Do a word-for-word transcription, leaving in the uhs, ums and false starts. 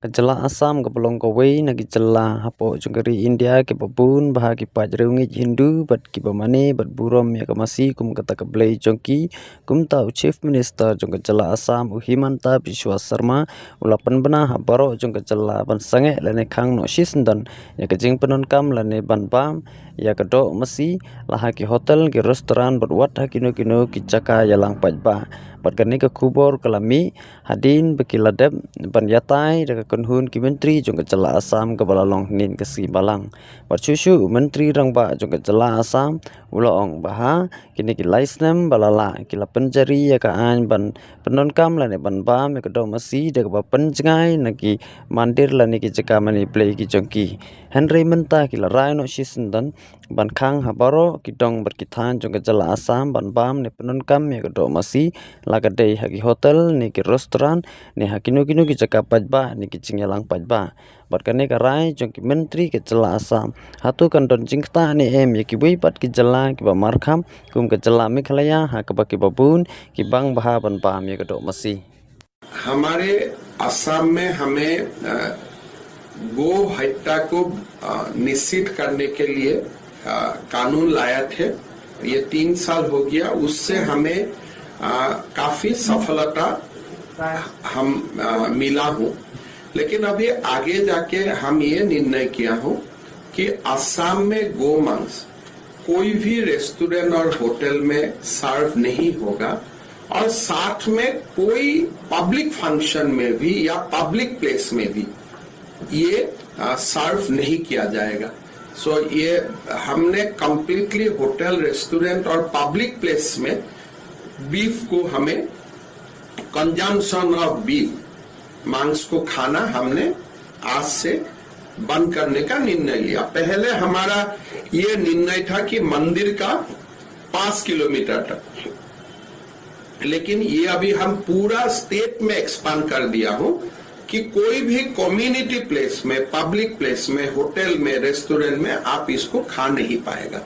Jylla Assam kaba long kawei na ki jylla hapoh jong ka ri India kiba bun bha ki paid riewngeit Hindu bad kiba mane bad burom ïa ka masi kum kata ka blei jong ki, kumta u Chief Minister jong ka jylla Assam u Himanta Biswa Sarma u la pynbna ha baroh jong ka jylla ban sangeh lane khang noh shisyndon ïa ka jingpyndonkam lane ban bam ïa ka doh masi la ha ki hotel, ki restaurant bad wat ha kino kino ki jaka ïalang paidbah. Bad kane ka khubor ka la mih hadien ba ki la dep ban ïatai da ka kynhun ki myntri jong ka jylla Assam kaba la long hynnin ka sngi Balang. Bad shuh shuh u Myntri Rangbah jong ka jylla Assam u la ong ba ha kine ki lai snem ba la lah ki la pynjari ïa ka aiñ ban pyndonkam lane ban bam ïa ka doh masi da kaba pynjngai na ki mandir lane ki jaka mane blei ki jong ki. Hynrei mynta ki la rai noh shisyndon ban khang ha baroh ki dong bad ki thaiñ jong ka jylla Assam ban bam ne pyndonkam ïa ka doh masi, la ka dei ha ki hotel ne ki restaurant ne ha kino kino ki jaka paidbah ne ki jingïalang paidbah. Bad kane ka rai jong ki myntri ka jylla Assam hato kan don jingktah ne em ïa kiwei pat ki jylla kiba markhap kum ka jylla Meghalaya ha kaba kiba bun ki bang bha ban bam ïa ka doh masi. हमारे असम में हमें अ, गो हत्या को अ, निश्चित करने के लिए अ, कानून लाया थे। ये तीन साल हो गया, उससे हमें अ, काफी सफलता हम अ, मिला हूँ। लेकिन अभी आगे जाके हम ये निर्णय किया हूँ कि असम में गो मांस कोई भी रेस्टोरेंट और होटल में सर्व नहीं होगा, और साथ में कोई पब्लिक फंक्शन में भी या पब्लिक प्लेस में भी ये सर्व नहीं किया जाएगा। सो ये हमने कंप्लीटली होटल, रेस्टोरेंट और पब्लिक प्लेस में बीफ को हमें, कंजम्पशन ऑफ बीफ, मांस को खाना हमने आज से बंद करने का निर्णय लिया। पहले हमारा ये निर्णय था कि मंदिर का पाँच किलोमीटर तक, लेकिन ये अभी हम पूरा स्टेट में एक्सपांड कर दिया हूँ कि कोई भी कम्युनिटी प्लेस में, पब्लिक प्लेस में, होटल में, रेस्टोरेंट में आप इसको खा नहीं पाएगा।